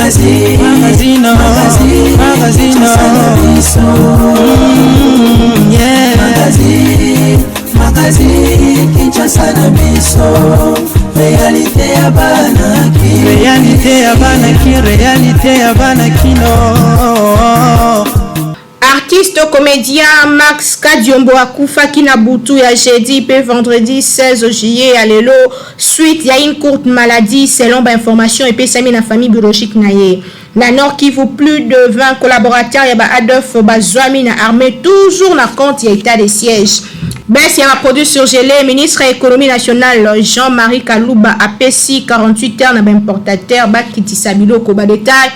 Magazine, Magazine, magazine, magazine, Kinshasa na biso. Yeah. Magazine, magazine, Kinshasa na biso. Réalité ya bana Kin. Réalité ya bana Kin, réalité ya bana Kino. Artiste comédien Max Kadiombo akufaki na butu ya jeudi mpe vendredi 16 juillet ya lelo suite ya une courte maladie, selon bainformation epesami na famille biologique na ye. Na Nord Kivu, plus de 20 collaborateurs ya ba ADF bazwami na armée, toujours na compte ya état de siège. Baisse ya baproduit surgelé, ministre ya Économie nationale Jean-Marie Kaluba apesi 48 heures na baimportateur bakitisa biloko. Badetail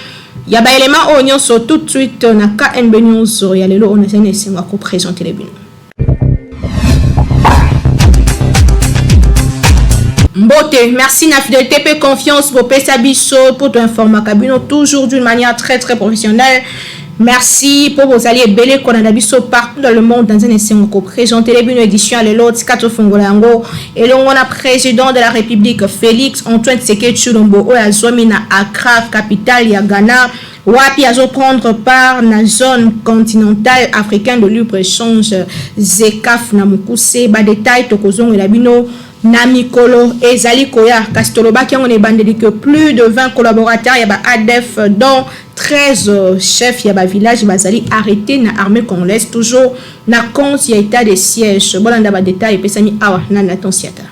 ya baélément oyo nyonso tout de suite na KNB News ya lelo oyo nazali na esengo ya koprésenter bino. Mbote, merci na fidélité pe confiance bopesa biso pour toinformaka bino toujours d'une manière très très professionnelle. Merci pour bozali ebele kolanda biso partout dans le monde. Dans un esengo koprésenter bino édition ya lelo. Tika tofongola yango elongo na président de la République Félix Antoine Tshisekedi Tshilombo, oyo azwami na Accra, capitale ya Ghana, wapi azoprendre part na Zone continentale africaine de libre échange, ZECAF na mokuse. Badetail tokozongela bino na mikolo ezali koya. Kasi tolobaki yango na ebandeli que plus de 20 collaborateurs ya ba ADF, dont 13 chefs ya bavillage, bazali arrêté na armée congolaise, toujours na compte ya état de siège. Bolanda badetail epesami awa na Nathan Siata.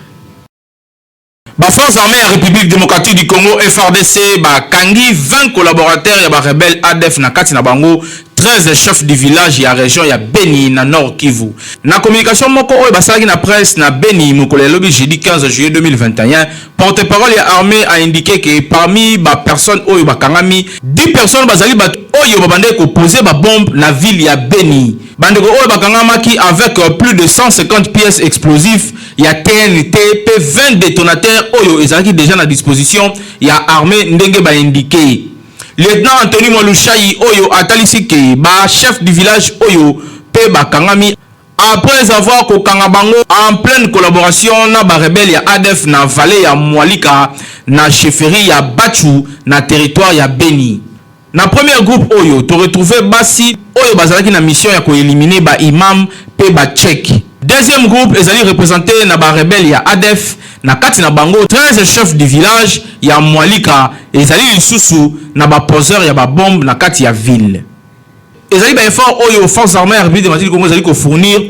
Baforce armée ya République démocratique du Congo, FARDC, bakangi 20 collaborateurs ya barebelle ADF, na kati na bango 13 chefs du village ya région ya Beni na Nord Kivu. Na communication moko oyo basalaki na presse na Beni mokolo ya lobi jeudi 15 juillet 2021, porte-parole ya armée a indiqué que parmi bapersone oyo bakangami, 10 personnes bazali bato oyo babandaki koposer babombe na ville ya Beni. Bandeko oyo bakangamaki avec plus de 150 pièces explosifs ya TNT mpe 20 détonateurs oyo ezalaki déjà na disposition ya armée, ndenge baindiqué. Lieutenant Anthony Mwalushai oyo atalisi ke bachef du village oyo mpe bakangami après avoir kokanga bango en pleine collaboration na barebele ya ADF na vallée ya Mwalika, na chefferie ya Bachu, na territoire ya Beni. Na premier groupe oyo toretrouve basi oyo bazalaki na mission ya koéliminer baimam mpe bacheikhs. Deuxième groupe ezali représenté na barebele ya ADF, na kati na bango 13 chefs du village ya Mwalika, ezali lisusu na baposeur ya babombe na kati ya ville. Ezali baeffort oyo force armée ya République démocratique du Congo ezali kofournir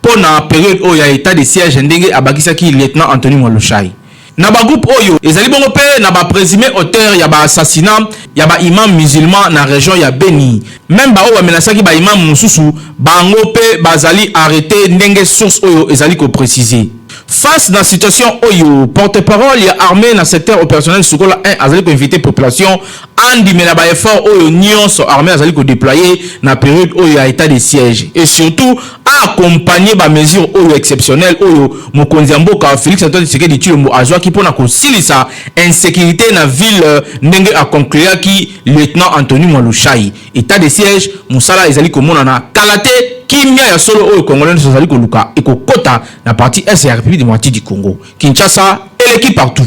mpo na période oyo ya état de siège, ndenge abakisaki lieutenant Anthony Mwalushai. Na bagroupe oyo ezali bongo mpe na baprésumé auteur ya baassassinat ya baimam musulman na région ya Beni. Même baoyo bamenasaki baimam mosusu, bango mpe bazali arrêté, ndenge source oyo ezali koprécise. Face na situation oyo, porte-parole ya armée na secteur opérationnel Sukola 1 azali koinvite population andimela baeffort oyo nyonso armée azali kodéployer na période oyo ya état de siège et surtout aaccompagner bamesure oyo exceptionnelle oyo mokonzi ya mboka Félix Antoine Tshisekedi Tshilombo azwaki mpona kosilisa insécurité na ville, ndenge aconcluaki lieutenant Anthony Mwalushai. État de siège, mosala ezali komonana kala te. Kimia ya solo oyo congolais nyonso azali koluka ekokota na partie est ya République démocratique du Congo. Kinshasa eleki partout.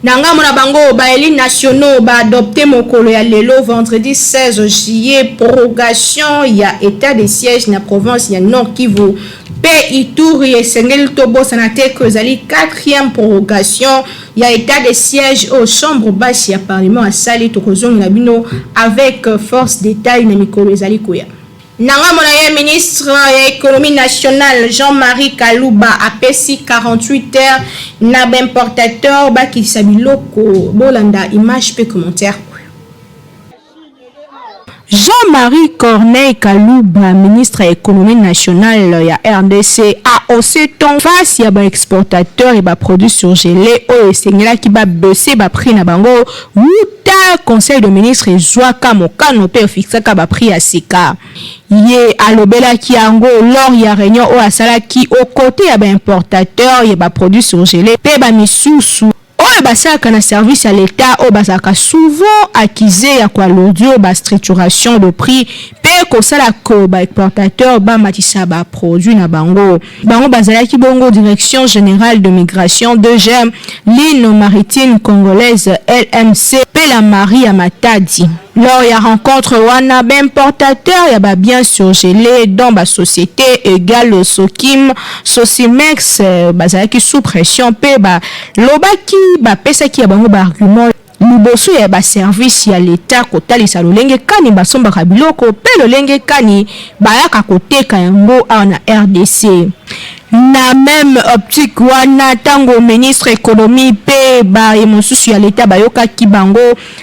Na ngambo na bango, baélus nationaux baadopte mokolo ya lelo vendredi 16 juillet prorogation ya état de siège na province ya Nord Kivu mpe Ituri. Esengeli tobosana te ke ezali 4e prorogation ya état de siège oyo chambre basse ya parlement asali. Tokozongela bino avec force détail na mikolo ezali koya. Na ngambo na ye, ministre ya Économie nationale Jean-Marie Kaluba apesi 48 heures na baimportateur bakitisa biloko. Bolanda image mpe commentaire. Jean-Marie Corneille Kaluba, ministre ya Économie nationale ya RDC, a haussé ton face ya baexportateur ya baproduits surgelés oyo esengelaki babaisser baprix na bango wuta conseil de ministre ezwaka mokano mpe efixaka baprix ya sika. Ye alobelaki yango lors ya réunion oyo asalaki aux côtés ya baimportateur ya baproduits surgelés mpe bamisusu oyo Baoyo basalaka na service ya l'Etat oyo bazalaka souvent accuse ya ko alourdir ba structuration de prix mpe kosala que ba exportateurs bamatisa ba produits na bango. Bango bazalaki bongo Direction generale de migration, DGM, Ligne maritime congolaise, LMC, mpe la Marie ya Matadi. Lors ya rencontre wana, ba importateurs ya ba biens surgeles dont ba societes egale Sokim, Socimex bazalaki sous pression mpe ba lobaki bapesaki ya bango ba arguments liboso ya ba services ya l'Etat kotalisa lolenge kani basombaka biloko mpe lolenge kani bayaka koteka yango awa na rdc. Na meme optique wana, tango ministre economie mpe baye mosusu ya l'Etat bayokaki bango,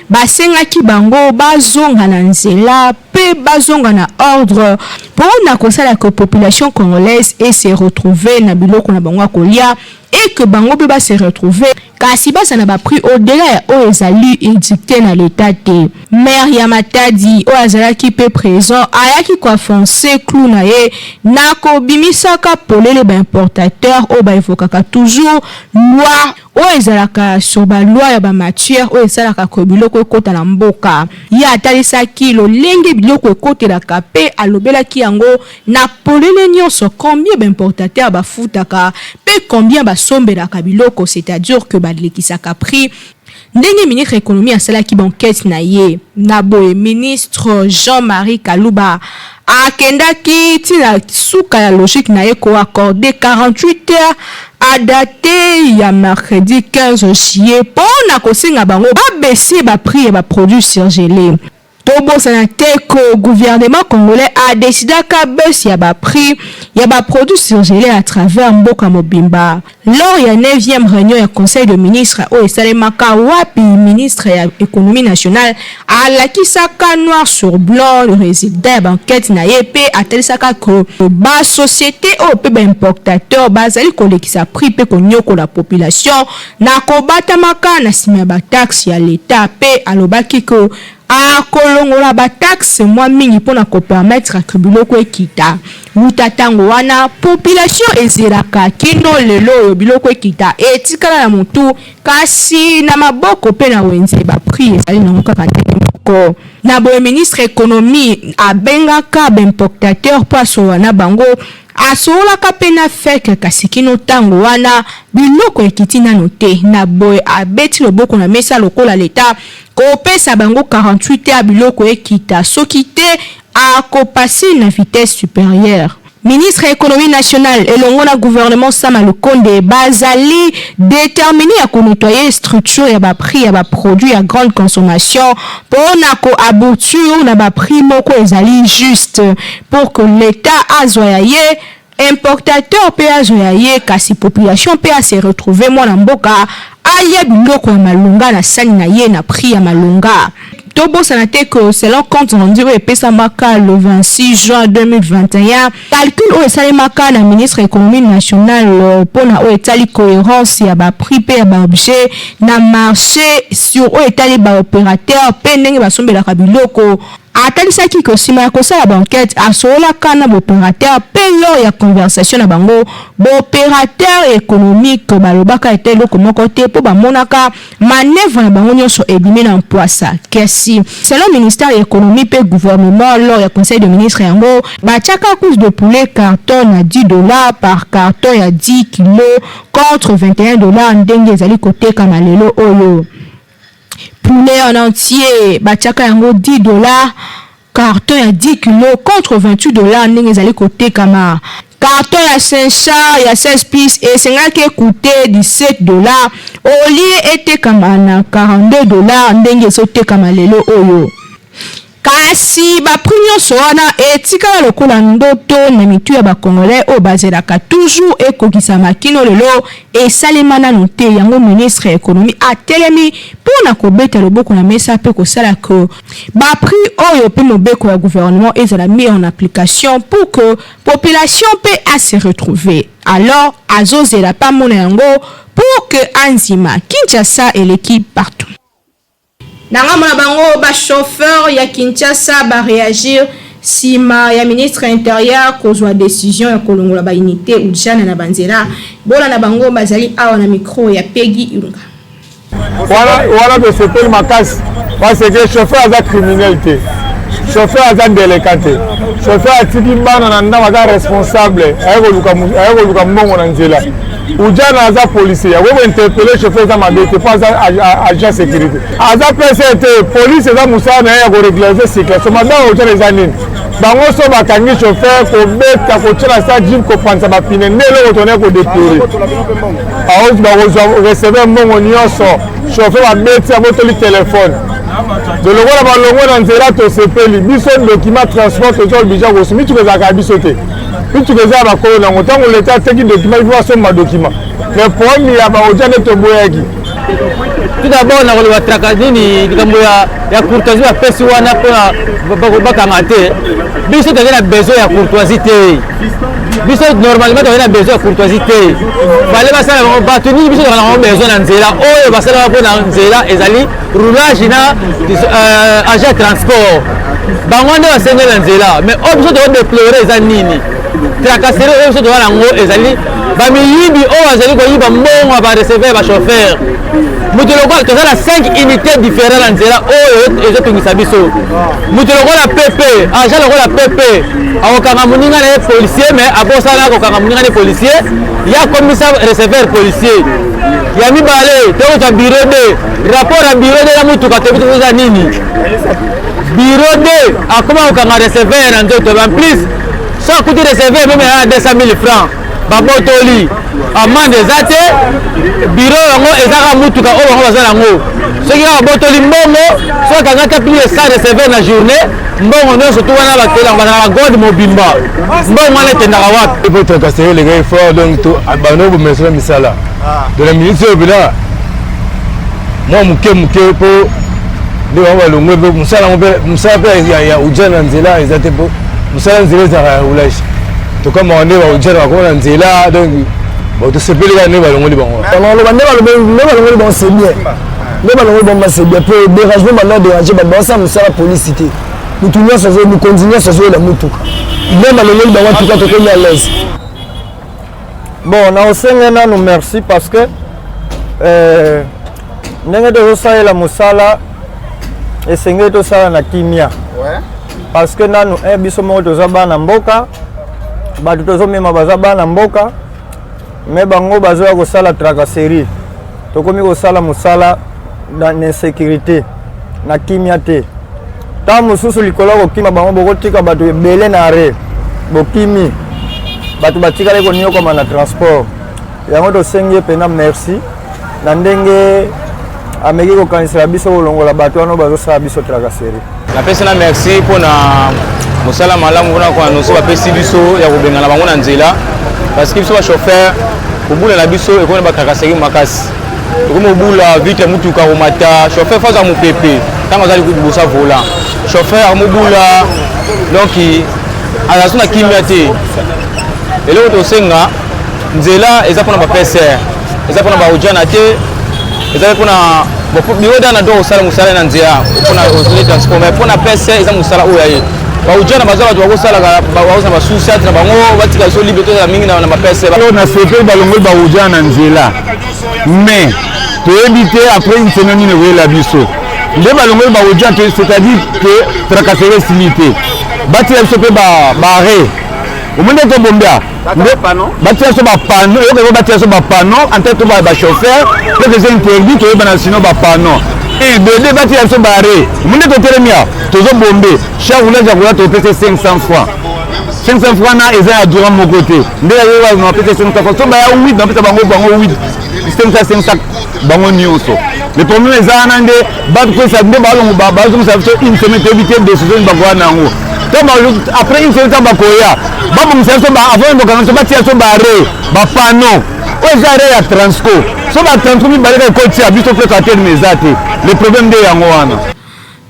basengaki bango bazonga na nzela mpe bazonga na ordre mpo na kosala que population congolaise e se retrouver na biloko na bango ya kolia et que bango mpe ba se retrouver, kasi bazala na ba prix au delà ya oyo ezali edicte na l'Etat te. Maire ya Matadi oyo azalaki mpe present ayaki ko enfoncer clou na ye na kobimisaka polele ba importateurs oyo ba evokaka toujours loi oyo ezalaka sur ba lois ya ba matières oyo esalaka que biloko ekota na mboka. Ye atalisaki lolenge biloko ekotelaka mpe alobelaki yango na polele nionso combien ba importateurs bafutaka mpe combien basombelaka biloko, c'est-à-dire que balekisaka prix ndenge ministre ya economie asalaki ba enquetes na ye. Na boye ministre Jean-Marie Kaluba akendaki ti na suka ya logique na ye ko accorder 48 heures à date ya mercredi 15 juillet mpo na kosenga bango ba baisser ba prix ya ba produits surgeles. Tobosana te que gouvernement congolais a decidaka baisse ya ba prix ya ba produits surgeles à travers mboka mobimba lors ya neuvième reunion ya conseil de ministres oyo esalemaka wapi ministre ya economie nationale alakisaka noir sur blanc le resultat ya ba enquetes na ye mpe atalisaka que ba societes oyo mpe ba importateurs bazali kolekisa prix mpe konyokola population na kobatamaka na sima ya ba taxes ya l'Etat mpe alobaki que akolongola ba taxes mwa mingi mpo na ko permettre que biloko ekita. Wuta tango wana, population ezelaka kino lelo oyo biloko ekita etikala na motu kasi na maboko mpe na wenze ba prix ezali nango kaka ndenge moko. Na boye ministre economie abengaka ba importateurs mpo asolola na bango. Asololaka mpe na FEC kasi kino tango wana biloko ekiti nanu te. Na boye abeti loboko na mesa lokola l'Etat kopesa bango 48 heures biloko ekita soki te ako passer na vitesse superieure. Ministre ya Economie nationale elongo na gouvernement Sama Lukonde bazali determiner ya ko nettoyer structure ya ba prix ya ba produits ya grande consommation mpo na ko aboutir na ba prix moko ezali juste pour que l'Etat azwa ya ye, importateur mpe azwa ya ye kasi population mpe a se retrouver mwana mboka alia biloko ya malonga na sani na ye na prix ya malonga. Tobosana te que selon compte rendu oyo epesamaka le 26 juin 2021, calcul oyo esalemaka na ministre ya Economie nationale mpo na oyo etali coherence ya ba prix mpe ya ba objets na marche sur oyo etali ba operateurs mpe ndenge basombelaka biloko, Atalisaki que sima ya kosala ba enquetes, asololaka na ba operateurs mpe lors ya conversation na bango, ba operateurs economiques balobaka ata eloko moko te mpo bamonaka manoeuvre na bango nionso ebimi na mpuasa. Kasi, selon ministère ya Economie mpe gouvernement lors ya conseil de ministres yango, batiaka couche de poulet carton na 10 dollars par carton ya 10 kilos contre 21 dollars ndenge ezali kotekama lelo oyo. Poulet en entier batiaka yango 10 dollars carton ya 10 kilo contre 28 dollars ndenge ezali kotekama. Carton ya Saint-Charles ya 16 piece esengaki ekute 17 dollars au lieu etekama na 42 dollars ndenge ezotekama lelo oyo. Kasi ba prix nionso wana etikala lokola ndoto na mitu ya ba congolais oyo bazelaka toujours ekokisama kino lelo esalema nanu te yango ministre ya economie atelemi po na kobeta loboko na mesa pe kosala que ba prix oyo pe mobeko ya gouvernement ezala mis en application pour que population pe a se retrouver alors azozela pe amona yango pour que andima Kinshasa eleki partout. Na ngambo na bango, ba chauffeurs ya Kinshasa ba reagir sima ya ministre ya Interieur kozwa decision ya kolongola ba unites Ujana na ba nzela. Bolanda bango bazali awa na micro ya Peggy Ilunga. Wana tosepeli makasi parce que chauffeur aza criminel te, chauffeur aza délinquant te. Chauffeur atiki bana na ndako, aza responsable, aye koluka mbongo na nzela. Ujana aza policier, akoki kointerpeller chauffeur, eza mabe te, mpo aza agent sécurité, aza pese te. Police eza mosala na ye ya korégulariser circulation. Mabe ya ujana eza nini? Bango so bakangi chauffeur, kobeta, kotia na sa jeep, kopanza bapine, nde eloko tona kodéplorer. Bakozwa recevoir mbongo nyonso. Chauffeur babeti, abotoli telefone de lokola balongwe na nzela, tosepeli. Biso document transport toza obligé kosu. Mituka ezalaka ya biso te, mituka eza ya bakolo nango. Ntango leta ateki document, il faut basomba document. Mais problème ya baodia nde toboyaki. Tout d'abord, nakoloba traka nini, likambo ya courtoisie bapesi wana mpona bakanga te. Biso tozali na besoin ya courtoisie te. Biso normalement tozali na besoin ya courtoisie te. Fale basala bango bato nini? Biso tozala nango besoin na nzela oyo basalaka mpo na nzela ezali roulage na agent transport, bango nde basengeli na nzela. Mais oyo biso tokodéplorer eza nini? Tracasserie oyo biso toza nango ezali bamiyibi oyo bazali koyiba mbongo ya bareceveur, bachauffeur. Moto lokola toza na 5 unité différent na nzela oyo ezotungisa biso. Moto lokola pp, agent lokola pp, akokanga moninga na ye policier, mais abosana akokanga moninga na ye policier, ye akomisa receveur policier. Ya mibale, tokozwa bureau 2, rapport ya bureau 2 na motuka toyebi toza nini. Bureau 2 akoma kokanga receveur na nzoto. En plus, so akuti receveur même ya 200 000 francs, babotoli, amende eza te. Bureau yango eza kaka mutuka oyo bango baza nango. Soki kaka babotoli mbongo, soki akangaka plus de 100 receveur na journée, mbongo nyonso tu wana batelango bazalaka gode mobimba, mbongo wana ekendaka wapi? Po tracasserie elekaki fort, donc bando bomesana misala de la minute oyo mpena mwa moke moke, mpo nde bango balongwe, mpe mosala yango mpe mosala mpe ya uja na nzela eza te, mpo mosala nzela ezalaka ya roulage. Tokamaka nde baujana bakoma na nzela, donc tosepeli kaka nde balongoli bango. Naloba nde balongoli bango, c'est bien. Nde balongoli bango, c'est bien, po dérangement banda déranger bato, baosala mosala polisi te. Mutu nyonso, mokonzi nyonso azoyela mutuka. Nde balongoli bango tuka, tokomi à l'aise. Bon, naosenge nanu merci parce que ndenge tozosalela mosala, esengeli tosala na kimia, parce que nanu biso moko toza bana mboka, bato tozomema baza bana mboka, mais bango bazoya kosala tracasserie. Tokomi kosala mosala na insécurité, na kimia te. Ntango mosusu likolo ya kokima bango, bokotika bato ebele na arrêt, bokimi, bato batikali koniokama na transport. Yango tosengi ye mpena merci na ndenge ameki kokanisela biso kolongola bato wana bazosala biso tracasserie. Napesi na merci mpona mosala malamu, mpona koannoncer bapesi biso ya kobengana bango na nzela, parce que biso bachauffeur, kobula na biso ekomi na batracasserie makasi. Ekomi kobula vitre ya mutuka, komata, chauffeur faut aza mopepe ntango aza liboso ya volant. Chauffeur akomobula, donc aza so na kimia te. Eloko tosenga, nzela eza mpona bapsr, eza mpona baojana te, eza mpe mpona bureau da na droit kosala mosala na nzela mpona osele transport, mais mpona pese eza mosala oyo ya ye. Baujana baza bato bakosalaka, bakozala basusi na bango, batika biso libre, tozala mingi na bapese. Na sepeli balongoli baujana na nzela, mais toyebi te après une semaine nini ekoyela biso. Nde balongoli baujana, c'est-à-dire que tracasserie esili te. Batia biso mpe baarrêt, omoni nde tobombia, batia biso bapanneau, eyokako, batia biso bapanneau en tête to bachauffeur mpe eza interdit, toyebana. Sino bapanneau 1 2 2, batia biso baarrêt. Omoni nde totelemi awa, tozobombe. Chaque roulage ya koya, topesa 500 francs. 500 francs na eza ya droit moko te. Nde yayo napesa 500 francs, so baya 8, napesa bango 8, 500 500 bango nyonso. Le problème eza wana nde bapesa nde balongo, bazongisa biso une semaine, toyebi te décision bakoya na yango. To après une semaine, ntango bakoya, babongisa biso avant bokanga biso, batia biso baarrêt, bapanneau oyo eza arrêt ya Transco. So batransco mibale kaka ekotia biso mpe katelema eza te. Le problème nde yango wana.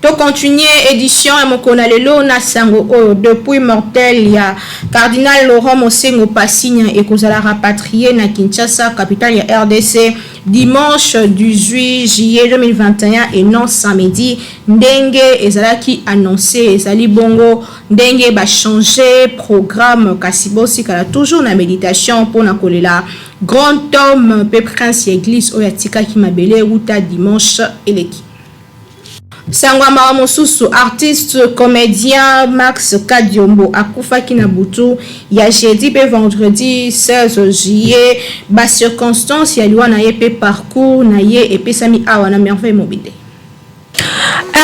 Tocontinue édition ya mokolo na lelo na sango oyo: dépouille mortelle ya cardinal Laurent Monsengwo Pasinya ekozala rapatrié na Kinshasa, capitale ya RDC. dimanche 18 juillet 2021 et non samedi ndenge ezalaki annonce. Ezali bongo ndenge bachange programme, kasi bosikala toujours na méditation mpona kolela grand homme mpe prince ya église oyo atikaki mabele wuta dimanche eleki. Sango ya mawa mosusu, artiste comédien Max Kadiombo akufaki na butu ya jeudi mpe vendredi 16 juillet. Bacirconstance ya liwa na ye mpe parcours na ye epesami awa na Merveille Mobinde.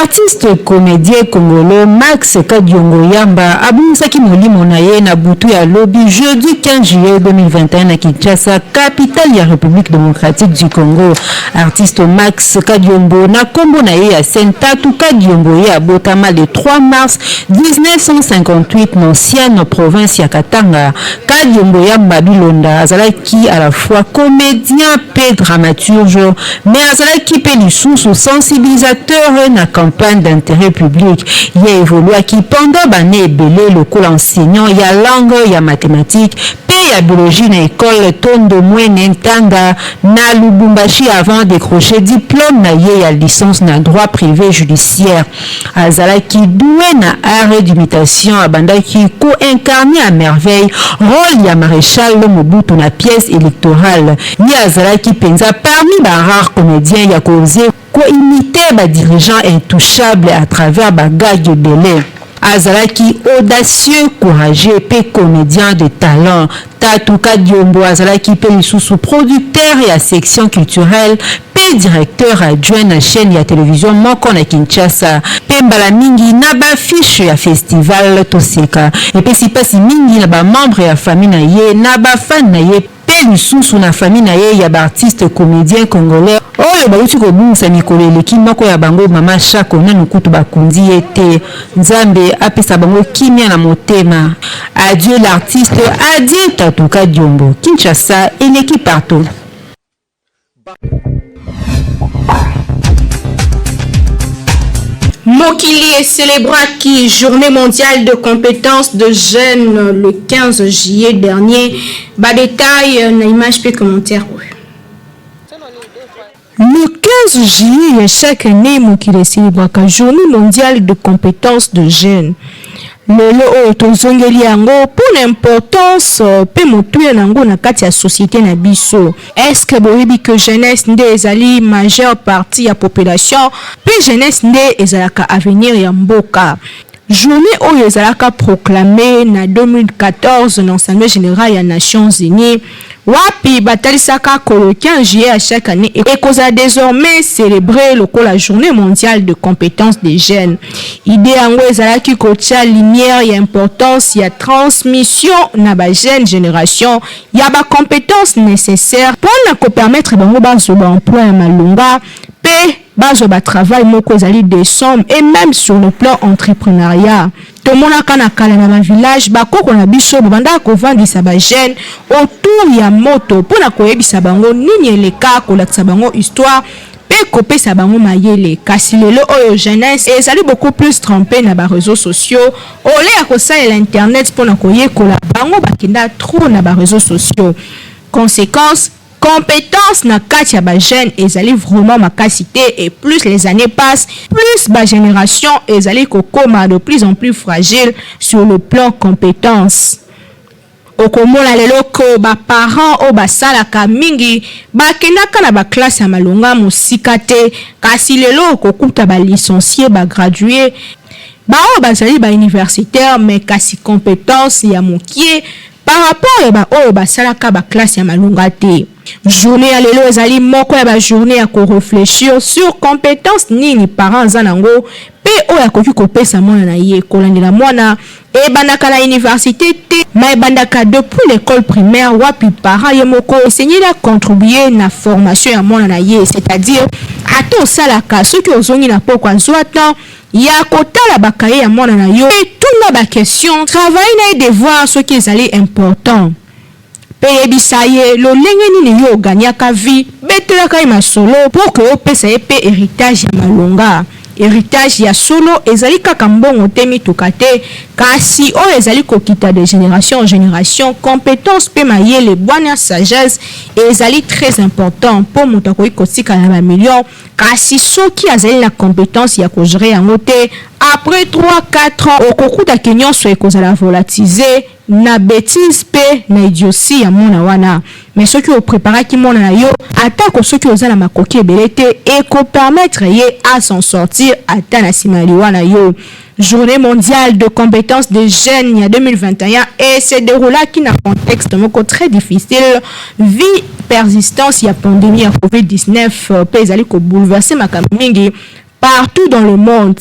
Artiste comédien congolais Max Kadiongo Yamba abungisaki molimo na ye na butu ya lobi jeudi 15 juillet 2021 na Kinshasa, capitale ya République démocratique du Congo. Artiste Max Kadiombo, na kombo na ye ya scène Tatu Kadiombo, ye abotama le 3 mars 1958 na ancienne province ya Katanga. Kadiombo Yamba Bilonda azalaki à la fois comédien mpe dramaturge, mais azalaki mpe lisusu sensibilisateur na campagne d'intérêt public. Ye évoluaki pendant bane ebele lokola enseignant ya langue, ya mathématique mpe ya biologie na école Tondo Mwene Ntanda na Lubumbashi avant décrocher diplôme na ye ya licence na droit privé judiciaire. Azalaki doué na art d'imitation, abandaki ko-incarner à merveille rôle ya maréchal Mobutu na pièce électorale. Ye azalaki mpenza parmi ba comédien ya koze koimiter badirigeant intouchable à travers bagag ebele. Azalaki audacieux, courageux mpe comédien de talent. Tatu Kadiombo azalaki mpe lisusu producteur ya section culturelle mpe directeur adjoint na chaîne ya télévision moko na Kinshasa, mpe mbala mingi na baaffiche ya festival Toseka. Epesi mpasi mingi na bamembre ya famille na ye, na bafan na ye, mpe lisusu na famille na ye ya baartiste comédien congolais oyo bauti kobungisa mikolo eleki moko ya bango, mama Shako. Nanu kutu bakundi ye te. Nzambe apesa bango kimia na motema. Adieu l'artiste, adieu Tatu Kadiombo. Kinshasa eleki partout. Mokili ecélébraki Journée mondiale de compétences de jeunes le 15 juillet dernier. Ba détail na image pe commentaire. Le 15 juillet ya chaque année, mokili ecélébraka Journée mondiale de compétences de jeunes. Lelo oyo tozongeli yango mpona importance mpe motuya na yango na kati ya société na biso. Est-ce que boyebi que jeunesse nde ezali majeure partie ya population, mpe jeunesse nde ezalaka avenir ya mboka? Journée oyo ezalaka proclamé na 2014 na Assemblée générale ya Nations unies, wapi batalisaka que le 15 juillet à chaque année ekozala désormais célébré lokola Journée mondiale de compétences des jeunes. Idée yango ezalaki kotia lumière ya importance ya transmission na bajeune génération ya bacompétence nécessaire mpona kopermettre bango bazwa baemploi ya malonga mpe bazwa batravail moko ezali décent, et même sur le plan entrepreneuriat. Tomonaka na kala na bavillage, bakoko na biso babandaka kovandisa bajeune autour ya moto mpona koyebisa bango nini eleka, kolakisa bango histoire mpe kopesa bango mayele. Kasi lelo oyo jeunesse ezali beaucoup plus trempé na baréseaux sociaux. Ole ya kosalela internet mpona koyekola, bango bakenda trop na baréseaux sociaux. Conséquence, compétence na kati ya bajeune ezali vraiment makasi te, et plus les années passent, plus bagénération ezali kokóma de plus en plus fragile sur le plan compétence. Okomona lelo ko baparent oyo basalaka mingi bakendaka na baklasse ya malonga mosika te, kasi lelo okokuta balicencié, bagradué, baoyo bazali bauniversitaire, mais kasi compétence ya mokie par rapport ya baoyo basalaka baklasse ya malonga te. Journée ya lelo ezali moko ya bajournée ya korefléchir sur compétence nini parent aza nango mpe oyo akoki kopesa mwana na ye. Kolandela mwana ebandaka na université te, ma ebandaka depuis l'école primaire, wapi parent ye moko esengeli acontribue na formation ya mwana na ye. C'est-à-dire, ata osalaka, soki ozongi na poko, azwa temps ya kotala bakaye ya mwana na yo, etuna baquestion, travaille na ye devoir soki ezali important, mpe yebisa ye lolenge nini yo oganiaka vie, betelaka ye masolo mpo ke opesa ye mpe héritage ya malonga. Heritage ya solo ezali kaka mbongo te, mituka te, kasi oyo ezali kokita de generation en generation, competence mpe mayele, bwania, sagesse, ezali très important mpo moto akoki kotikala na ba millions kasi soki azali na competence ya ko gerer yango te, après trois, quatre ans okokuta ke nionso ekozala volatise na betise mpe na idiotie ya mwana wana. Mais soki o preparaki mwana na yo, atako soki oza na makoki ebele te, eko permettre ye a s'en sortir ata na sima ya liwa na yo. Journee mondiale de competences des jeunes ya 2021 e se deroulaki na contexte moko très difficile vu persistance ya pandemie ya Covid-19 mpe ezali ko bouleverser makambo mingi partout dans le monde.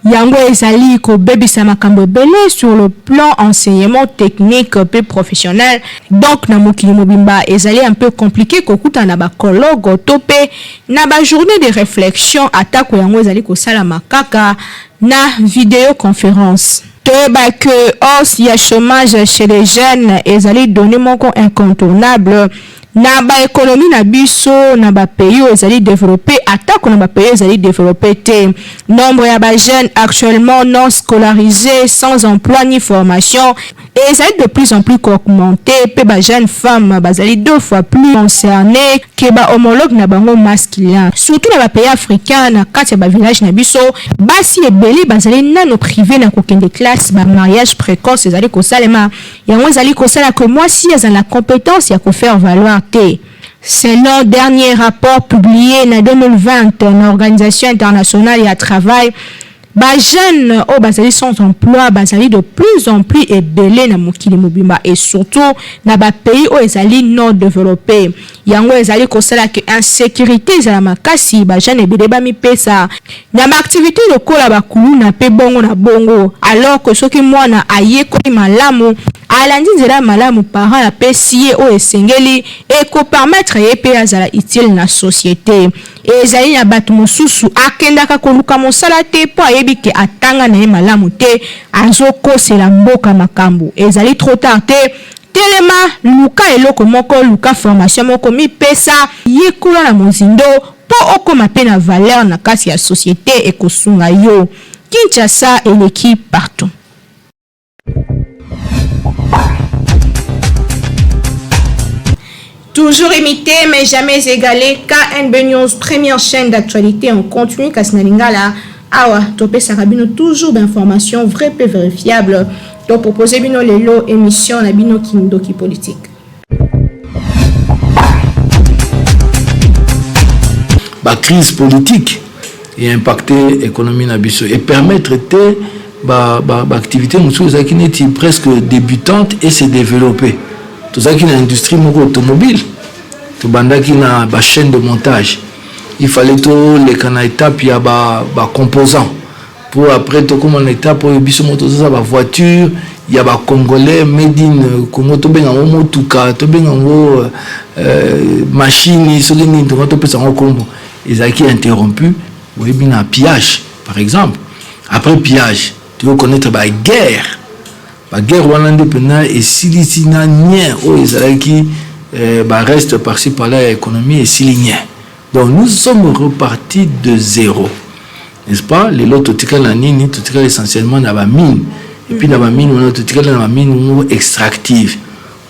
Yango ezali kobebisa makambo ebele sur le plan enseignement technique mpe professionnel. Donc na mokili mobimba ezali un peu complique kokutana na ba collogues to mpe na ba journees de reflexion atako yango ezali kosalama kaka na videoconference. Toyeba que hausse ya chomage chez les jeunes ezali donnee moko incontournable na ba economies na biso na ba pays oyo ezali developper atako na ba pays oyo ezali developper te. Nombre ya ba jeunes actuellement non scolarises, sans emploi ni formation ezali de plus en plus ko augmenter mpe ba jeunes femmes bazali deux fois plus concernees que ba homologues na bango masculins. Surtout na ba pays africains, na kati ya ba villages na biso, basi ebele bazali nano prives na kokende classe, ba mariages precoces ezali kosalema. Yango ezali kosala que mwasi azala na competence ya ko faire valoir te. Selon dernier rapport publie na 2020 na Organisation internationale ya travail, ba jeunes oyo bazali sans emploi bazali de plus en plus ebele na mokili mobimba et surtout na ba pays oyo ezali non developpe. Yango ezali kosala que insecurite ezala makasi, ba jeunes ebele bamipesa na ba activites lokola ba kuluna mpe bongo na bongo alors que soki mwana ayekoli malamu, alandi nzela ya malamu parent apesi ye oyo esengeli, eko permettre ye mpe azala utile na societe. Ezali na batu mosusu akendaka koluka mosala te mpo ayebi que atanga na ye malamu te, azokosela mboka makambo. Ezali trop tard te, telema, luka eloko moko, luka formation moko, mipesa, yekola na mozindo mpo okoma mpe na valeur na kati ya societe, ekosunga yo. Kinshasa eleki partout. Toujours imité mais jamais égalé, KNB News, première chaîne d'actualité en continu kasi na lingala. Awa topesaka bino toujours d'informations vraies pe vérifiables. To proposer bino lelo émission na bino Kindoki politique. Ba crise politique e impacter économie na biso et permettre te ba ba, ba activité mosusu ezalaki neti presque débutante et se développer. Tozalaki na industrie moko automobile, tobandaki na ba chaîne de montage, il fallait toleka na étape ya ba, ba composants Po après tokoma na etape oyo biso moko tozosala ba voiture ya ba congolais made in Congo, tobenga yango motuka, tobenga yango euh, machine soki nini, tonga topesa yango kombo. Ezalaki interrompu, boyebi na pillage par exemple. Après pillage toyo connaître ba guerre, ba guerre wana nde mpena esilisi na nien oyo ezalaki euh, ba reste par-ci par-là ya économie esili nien. Donc nous sommes repartis de zéro. N'est-ce pas? Lelo totikali na nini? Totikali essentiellement na ba mines. Et puis na ba mines wana totikali na ba mines moko extractive.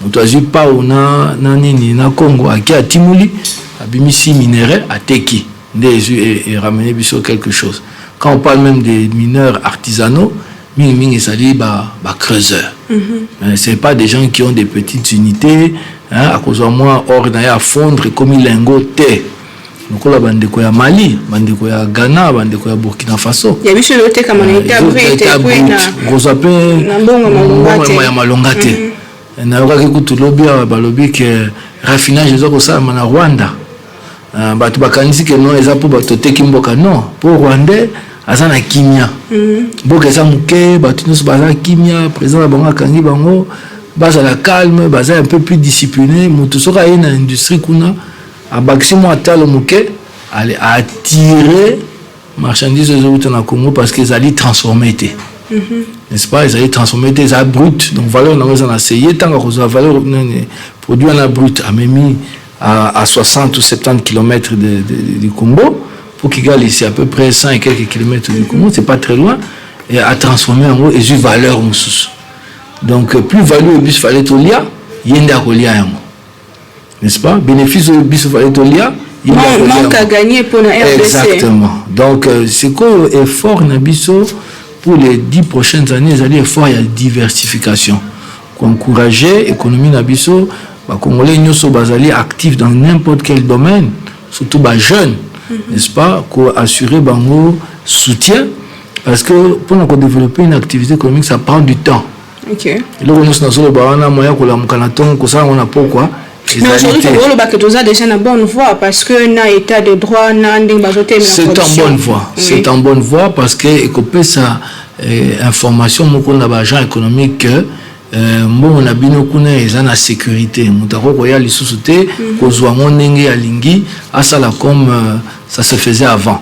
Moto azwi pau na na nini na Congo ake atimoli abimisi minerai ateki nde ezwi e, e ramener biso quelque chose. Quand on parle même des mineurs artisanaux, mingi mingi ezali ba ba creuseurs. Mm -hmm. C'est pas des gens qui ont des petites unités, hein, akozwa mwa or na ye afondre ekomi lingot te. Lokola bandeko ya Mali, bandeko ya Ghana, bandeko ya Burkina Faso. Ya biso ezotekama na etat brut et puis na kozwa mpe na mbongo malonga te. ya malonga te. Mm -hmm. Nayokaki kutu lobi awa balobi ke raffinage eza kosalama na Rwanda. Uh, bato bakanisi ke non eza mpo bato toteki mboka non mpo rwandais aza na kimia mhm. mboka eza moke bato nyonso baza kimia président na bango akangi bango bazala calme baza un peu plus discipliné moto soki aye na industrie kuna abakisi mwa talo moke ale atire marchandise ezowuta na congo parce que ezali transformé te mhm. n'est-ce pas ezali transformé te eza brut donc valeur nango eza na se ye ntango akozwa valeur nani produit wana brut amemi à, à 60 ou 70 km de, de, du Congo. Pour Kigali, c'est à peu près 100 et quelques kilomètres du Congo, c'est pas très loin. Et a transformé yango ezwi valeur mosusu. Donc plus value oyo biso fallait tolia, ye nde akolia yango. N'est-ce pas? Bénéfice oyo biso fallait tolia, ye nde akolia Manque à yango. gagner pour la RDC. Exactement. Donc sikoyo effort na biso pour les 10 prochaines années ezali effort ya diversification. Ko-encourager économie na biso, ba Congolais nyonso bazali actifs dans n'importe quel domaine, surtout ba jeunes, n'est-ce pas, ko-assurer bango soutien, parce que pour ko développer une activité économique, ça prend du temps. Eloko nyonso nazoloba wana, moya kolamuka na ntongo kosala yango na pokwa Mais aujourd'hui, ezali te. tokoloba que toza déjà na bonne voie parce que na état de droit na ndenge bazotelemela C'est en corruption. bonne voie. C'est en bonne voie parce que ekopesa information moko na baagent économique que mbongo na bino kuna eza na sécurité, moto akoki koya lisusu te kozwa yango ndenge alingi asala comme ça se faisait avant.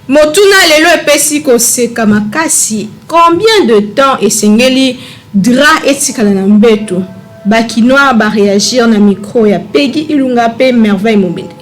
Motuna lelo epesi koseka makasi: combien de temps esengeli drap etikala na mbeto? Bakinois baréagir na micro ya Pegi Ilunga mpe Merveille Mobende.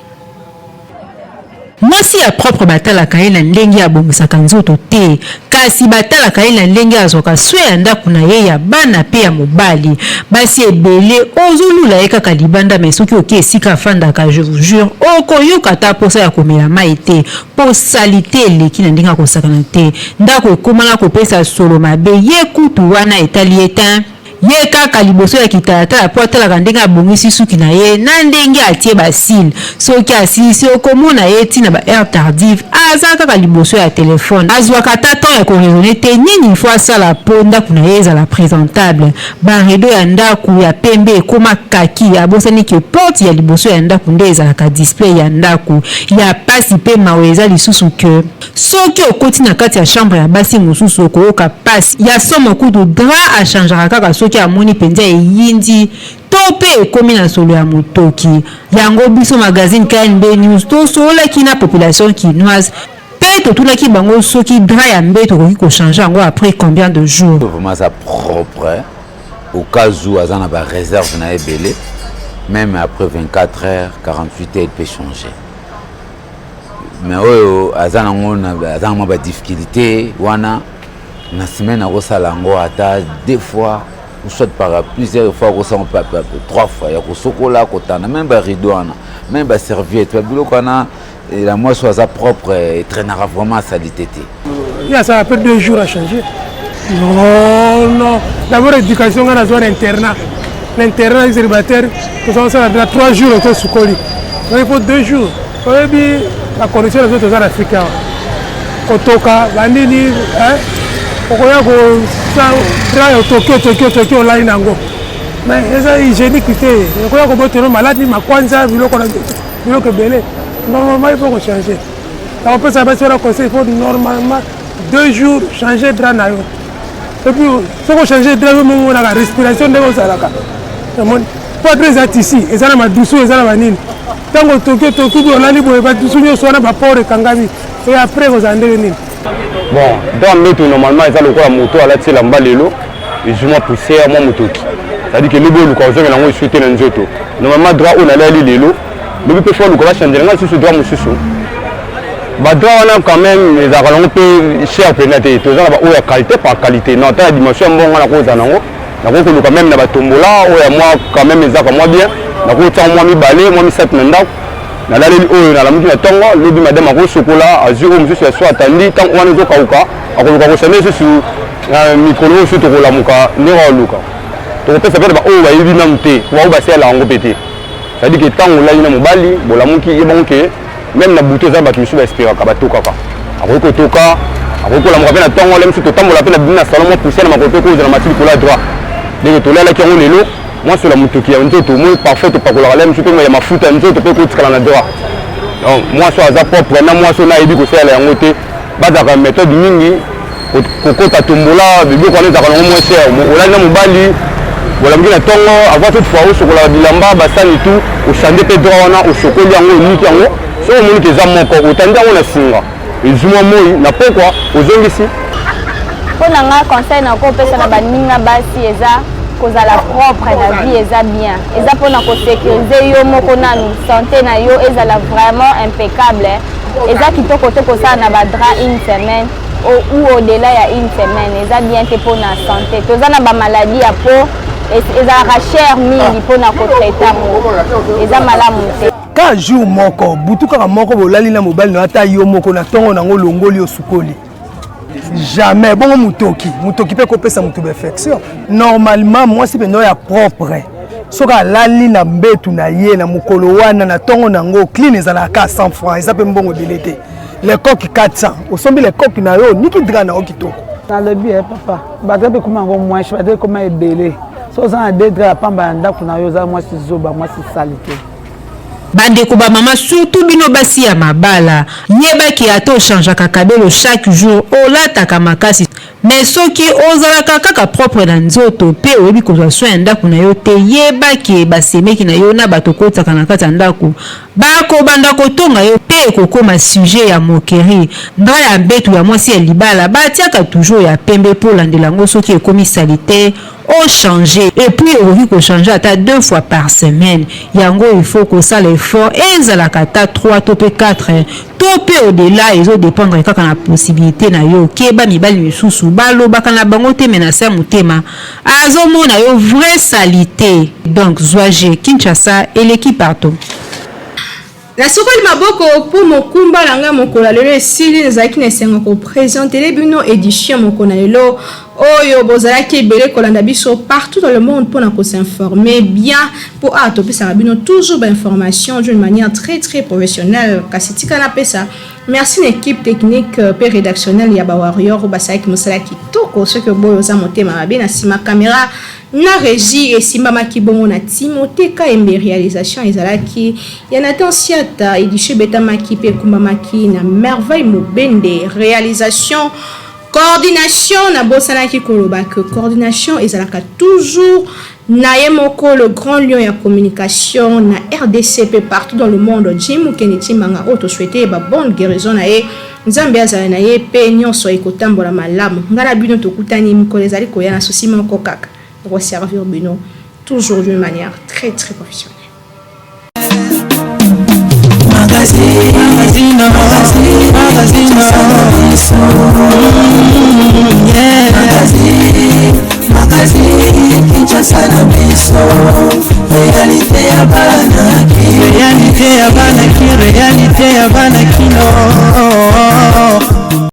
Mwasi ya propre, batalaka ye na ndenge abongisaka nzoto te, kasi batalaka ye na ndenge azwaka soin ya ndako na ye, ya bana mpe ya mobali. Basi ebele ozolula ye kaka libanda, mais soki oke esika afandaka, je vous jure, okoyoka ata mposa ya komela mai te, mpo saleté eleki na ndenge akosakana te. Ndako ekomana kopesa solo mabe. Ye kutu wana etali ye te, ye kaka liboso ya kitalatala mpo atalaka ndenge abongisi suki na ye na ndenge atie bacils. Soki asilisi, okomona ye ntina ba heure tardive aza kaka liboso ya telefone, azwaka ata temps ya koraisonner te nini faut asala mpo ndako na ye ezala présentable. Barideau ya ndako ya pembe ekóma kaki, abosani ke porte ya liboso ya ndako nde ezalaka display ya ndako. Ya pasi mpe mawa eza lisusu ke soki okoti na kati ya chambre ya basi mosusu, okoyoka pasi ya somo. Kutu drap achangeaka kaka soki amoni mpenza eyindi to mpe ekómi na solo ya motoki. Yango biso magazine KNB News tosololaki na population kinoise mpe totunaki bango soki drap ya mbeto okoki kochanger yango après combien de jours. Vraiment aza propre, au cas où aza na baréserve na ebele, même après 24 heures, 48 heures, il peut changer. Mais oyo aza nango, aza na mwa badifficulté wana, na semaine akosala yango ata deux fois ou soit par plusieurs fois, akosala trois fois ya kosokola, kotanda même barideau wana, même baserviette, babiloko wana. La mwasi oyo aza propre etraînaka vraiment saleté te. Il y a ça après 2 jours à changer. Non, non. D'abord, éducation, on a besoin d'internat. L'internat, célibataire, tout ça, ça 3 jours, au sukoli. Donc, il faut 2 jours. Oyebi la condition des autres en Afrique. Kotoka, banini, hein? Okoya ko otoki otoki otoki olali nango. Mais eza hygiénique te. Okoya kobotelo maladi makwanza biloko na biloko ebele. Normalement, il faut changer. Nakopesa basi wana conseil: il faut normalement 2 jours changer drap na yo. Et puis soki ochange drap, yo momonaka respiration ndenge ozalaka. Omoni po drap eza tissu, eza na madusu, eza na banini. Ntango otoki otoki bi olali boye, badusu nyonso wana, bapores ekangami, et après kozala ndenge nini? Bon, drap mbeto normalement eza lokola moto alati elamba lelo, ezwi mwa poussière, mwa motoki, c'est-à-dire que lobi oluka ozongela yango esu te na nzoto. Normalement drap oyo nalali lelo, lobi mpe faut oluka bachange nga lisusu drap mosusu. Badrap wana quand même ezalaka nango mpe cher mpenza te. Toza na baoyo ya qualité par qualité. Non, ata na dimension ya mbongo nakozala nango, nakoki koluka même na batombola oyo ya mwa quand même ezaka mwa bien, nakoki kotia mwa mibale, mwa misato na ndako. Nalaleli oyo, nalamuki na ntongo, lobi madame akosokola, azwi oyo mosusu ya so, atandi. Ntango wana ezokauka, akoluka kosande lisusu na mikolo oyo soki tokolamuka ndenge akoluka. Tokopesa mpe na baoyo bayebi nanu te, baoyo basalela yango mpe te. C'est-à-dire que ntango olali na mobali, bolamuki, yebango ke même na butu eza bato mosusu baespéraka batokaka, akoki kotoka, akoki kolamuka mpe na ntongo ole mosusu, totambola mpe na bimi na salon, mwa poussière na makolo mpe kozala mati likolo ya drap. Ndenge tolalaki yango lelo, mwasi ola motoki ya nzoto moi parfait topakolaka le mosusu mpe ya mafuta ya nzoto mpe kotikala na drap. Donc mwasi oyo aza propre na mwasi oyo nayebi kosalela yango te, bazalaka méthode mingi kokota tombola biloko wana ezalaka nango moins cher. Olali na mobali, bolamuki na ntongo, avant toutefois osokola bilamba, basani, tout, ochande mpe drap wana, osokoli yango, oniki yango. Soki omoniki eza moko, otandi yango na singa, ezwi mwa moi, na pokwa ozongisi. Mpo na nga, conseil na kopesa na baninga basi eza Kozala propre na vie eza bien, eza mpona kosécuriser yo moko nanu, santé na yo ezala vraiment impeccable. Eza kitoko te kosala na badrap une semaine ou au-delà ya une semaine, eza bien te mpona santé. Toza na bamaladi ya peau, ezalaka cher mingi mpona kotraiter yango, eza malamu te. Ka jour moko, butu kaka moko, bolali na mobali na ata yo moko, na ntongo nango olongoli, osukoli, jamais bongo. Motoki, motoki mpe kopesa motu bainfection. Normalement mwasi mpenza oyo ya propre, soki alali na mbetu na ye na mokolo wana, na ntongo nango clean. Ezalaka 100 francs, eza mpe mbongo ebele te. Lecoq 400, osombi lecoq na yo, oniki drap na yo kitoko. Nalobi e papa, bato mpe koma yango mwasi, bato ekoma ebele. So oza na deux draps ya pamba ya ndako na yo, oza mwasi zoba, mwasi sali te. Bandeko bamama, surtout bino basi ya mabala, yebaki ata ochangeaka kabelo chaque jour, olataka makasi, mais soki ozalaka kaka propre na nzoto mpe oyebi kozwa soin ya ndako na yo te, yebaki basemeki na yo na bato okotisaka na kati ya ndako bakobanda kotonga yo mpe ekokóma sujet ya moquerie. Drap ya mbetu ya mwasi ya libala, batiaka toujours ya pembe mpo olandela yango. Soki ekomi saleté, ochanger. Et puis okoki kochanger ata deux fois par semaine. Yango il faut kosala effort, ezalaka ata 3 to mpe 4 to mpe au-delà, ezodépendre kaka na possibilité na yo. Keba, mibali misusu balobaka na bango te, mais na se ya motema azomona yo vrai salité. Donc zwage, Kinshasa eleki partout. Nasokoli maboko mpo mokumba na ngai mokolo ya lelo esili. Nazalaki na esengo koprésenter bino édition moko na lelo oyo. Bozalaki ebele kolanda biso partout dans le monde mpona kos'informer bien, mpo awa topesaka bino toujours bainformation d'une manière très très professionnelle. Kasi tika napesa merci na équipe technique mpe rédactionnelle ya bawarrior oyo basalaki mosala kitoko. Soki oboyi, oza motema mabe. Na nsima caméra na régie esimbamaki bongo na Timothée Kaembe, réalisation ezalaki ya Nathan Siata, édition ebetamaki mpe ekumbamaki na Merveille Mobende. Réalisation, coordination, nabosanaki koloba ke coordination ezalaka toujours na ye moko, le grand lion ya communication na RDC mpe partout dans le monde, Jim Mokende Timanga, oyo tosouhaite babonne guérison na ye. Nzambe azala na ye mpe nyonso ekotambola malamu. Ngai na bino tokutani mikolo ezali koya na souci moko kaka, koservir bino toujours d'une manière très très professionnelle. Magazine, magazine, magazine, magazine, magazine, Kinshasa na biso, réalité ya bana. Réalité ya bana Kin, réalité ya bana Kino.